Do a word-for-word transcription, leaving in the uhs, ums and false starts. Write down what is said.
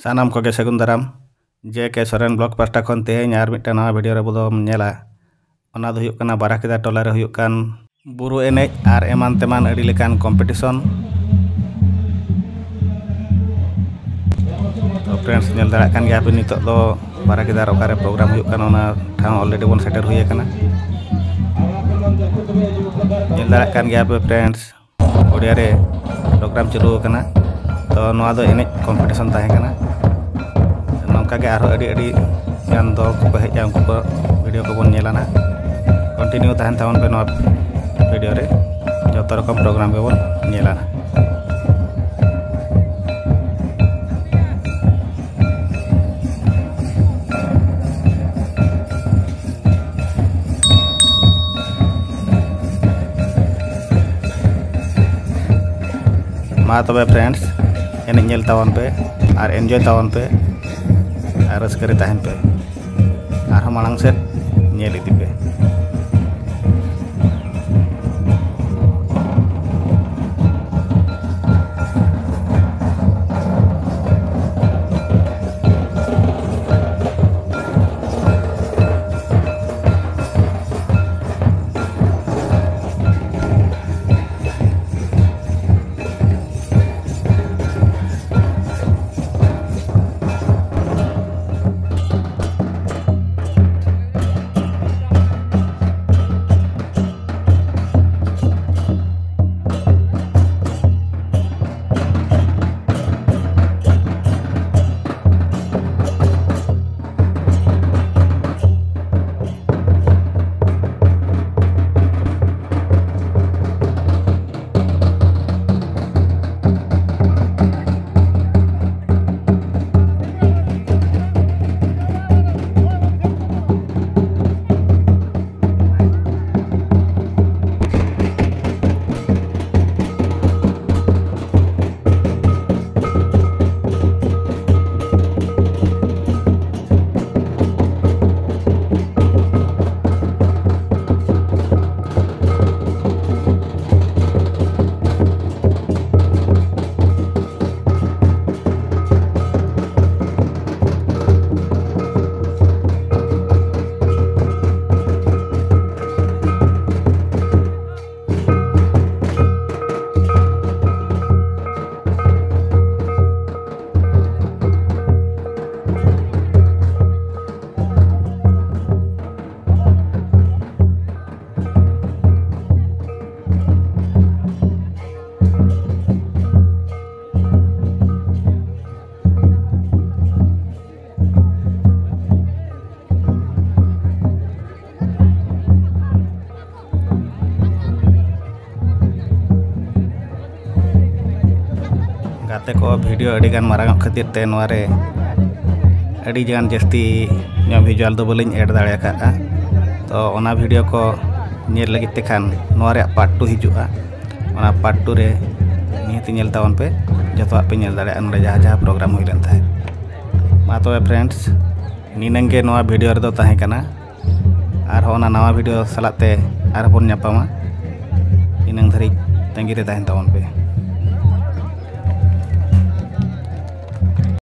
ᱥᱟᱱᱟᱢ ᱠᱚᱜᱮ ᱥᱟᱹᱜᱩᱱ ᱫᱟᱨᱟᱢ᱾ ᱡᱮ ᱠᱮ ᱥᱚᱨᱮᱱ ᱵᱞᱚᱜ ᱯᱟᱦᱴᱟ ᱠᱷᱚᱱ ᱛᱮᱦᱮᱧ ᱟᱨ ᱢᱤᱫᱴᱟᱝ ᱱᱟᱣᱟ ᱵᱷᱤᱰᱤᱭᱳ ᱨᱮ ᱵᱚᱱ ᱧᱮᱞᱟ᱾ ᱚᱱᱟ ᱫᱚ ᱦᱩᱭᱩᱜ ᱠᱟᱱᱟ ᱵᱟᱨᱟᱠᱤᱫᱟ ᱴᱚᱞᱟ ᱨᱮ ᱦᱩᱭᱩᱜ ᱠᱟᱱ ᱵᱩᱨᱩ ᱮᱱᱮᱡ ᱟᱨ ᱮᱢᱟᱱ ᱛᱮᱢᱟᱱ ᱟᱹᱰᱤ ᱞᱮᱠᱟᱱ ᱠᱚᱢᱯᱤᱴᱤᱥᱚᱱ᱾ ᱛᱚ friends, ᱧᱮᱞ ᱫᱟᱲᱮᱭᱟᱜ ᱠᱟᱱ ᱜᱮᱭᱟ ᱯᱮ ᱱᱤᱛᱚᱜ ᱫᱚ ᱵᱟᱨᱟᱠᱤᱫᱟ ᱨᱮ ᱚᱠᱟᱨᱮ ᱯᱨᱳᱜᱨᱟᱢ ᱦᱩᱭᱩᱜ ᱠᱟᱱᱟ, ᱚᱱᱟ ᱴᱷᱟᱶ already ᱵᱚᱱ ᱥᱮᱴᱮᱨ ᱦᱩᱭ ᱟᱠᱟᱱᱟ᱾ ᱧᱮᱞ ᱫᱟᱲᱮᱭᱟᱜ ᱠᱟᱱ ᱜᱮᱭᱟ ᱯᱮ friends, ᱯᱚᱲᱤᱭᱟ ᱨᱮ ᱯᱨᱳᱜᱨᱟᱢ ᱪᱟᱹᱞᱩ ᱟᱠᱟᱱᱟ᱾ ᱛᱚ ᱱᱚᱣᱟ ᱫᱚ ᱮᱱᱮᱡ ᱠᱚᱢᱯᱤᱴᱤᱥᱚᱱ ᱛᱟᱦᱮᱸ ᱠᱟᱱᱟ᱾ ᱱᱚᱝᱠᱟ ᱜᱮ ᱟᱨᱦᱚᱸ ᱟᱹᱰᱤ ᱟᱹᱰᱤ ᱜᱟᱱ ᱫᱚᱞ ᱠᱚᱠᱚ ᱦᱮᱡᱼᱟ, ᱩᱱᱠᱩ ᱠᱚ ᱵᱷᱤᱰᱤᱭᱳ ᱠᱚᱵᱚᱱ ᱧᱮᱞᱟ ᱱᱟᱦᱟᱜ᱾ ᱠᱚᱱᱴᱤᱱᱤᱭᱩ ᱛᱟᱦᱮᱱ ᱛᱟᱵᱚᱱ ᱯᱮ ᱱᱚᱣᱟ ᱵᱷᱤᱰᱤᱭᱳ ᱨᱮ, ᱡᱚᱛᱚ ᱨᱚᱠᱚᱢ ᱯᱨᱳᱜᱨᱟᱢ ᱜᱮᱵᱚᱱ ᱧᱮᱞᱟ ᱱᱟᱦᱟᱜ᱾ ᱢᱟ ᱛᱚᱵᱮ friends, ᱮᱱᱮᱡ ᱧᱮᱞ ᱛᱟᱵᱚᱱ ᱯᱮ ᱟᱨ ᱮᱱᱡᱚᱭ ᱛᱟᱵᱚᱱ ᱯᱮ ᱟᱨ ᱨᱟᱹᱥᱠᱟᱹ ᱨᱮ ᱛᱟᱦᱮᱱ ᱯᱮ᱾ ᱟᱨᱦᱚᱸ ᱢᱟᱲᱟᱝ ᱥᱮᱫ ᱧᱮᱞ ᱤᱫᱤ ᱯᱮ᱾ ᱜᱟᱛᱮ ᱠᱚ, ᱵᱷᱤᱰᱤᱭᱳ ᱟᱹᱰᱤ ᱜᱟᱱ ᱢᱟᱨᱟᱝ ᱚᱜ ᱠᱷᱟᱹᱛᱤᱨ ᱛᱮ ᱱᱚᱣᱟ ᱨᱮ ᱟᱹᱰᱤ ᱜᱟᱱ ᱡᱟᱹᱥᱛᱤ ᱧᱚᱜ ᱵᱷᱤᱡᱩᱣᱟᱞ ᱫᱚ ᱵᱟᱹᱞᱤᱧ ᱮᱰ ᱫᱟᱲᱮ ᱟᱠᱟᱫᱼᱟ᱾ ᱛᱚ ᱚᱱᱟ ᱵᱷᱤᱰᱤᱭᱳ ᱠᱚ ᱧᱮᱞ ᱞᱟᱹᱜᱤᱫ ᱛᱮ ᱠᱷᱟᱱ ᱱᱚᱣᱟ ᱨᱮᱭᱟᱜ ᱯᱟᱨᱴ ᱴᱩ ᱦᱤᱡᱩᱜᱼᱟ᱾ ᱚᱱᱟ ᱯᱟᱨᱴ ᱴᱩ ᱨᱮ ᱱᱤᱦᱟᱹᱛ ᱧᱮᱞ ᱛᱟᱵᱚᱱ ᱯᱮ, ᱡᱚᱛᱚᱣᱟᱜ ᱯᱮ ᱧᱮᱞ ᱫᱟᱲᱮᱭᱟᱜᱼᱟ ᱱᱚᱰᱮ ᱡᱟᱦᱟᱸ ᱡᱟᱦᱟᱸ ᱯᱨᱳᱜᱨᱟᱢ ᱦᱩᱭ ᱞᱮᱱ ᱛᱟᱦᱮᱸᱫ᱾ ᱢᱟ ᱛᱚᱵᱮ ᱯᱷᱨᱮᱱᱰᱥ, ᱱᱤᱱᱟᱹᱝ ᱜᱮ ᱱᱚᱣᱟ ᱵᱷᱤᱰᱤᱭᱳ ᱨᱮᱫᱚ ᱛᱟᱦᱮᱸ ᱠᱟᱱᱟ᱾ ᱟᱨᱦᱚᱸ ᱚᱱᱟ ᱱᱟᱣᱟ ᱵᱷᱤᱰᱤᱭᱳ ᱥᱟᱞᱟᱜ ᱛᱮ ᱟᱨᱦᱚᱸ ᱵᱚᱱ ᱧᱟᱯᱟᱢᱟ᱾ ᱤᱱᱟᱹᱝ ᱫᱷᱟᱹᱨᱤᱡ ᱛᱟᱺᱜᱤ ᱨᱮ ᱛᱟᱦᱮᱱ ᱛᱟᱵᱚᱱ ᱯᱮ᱾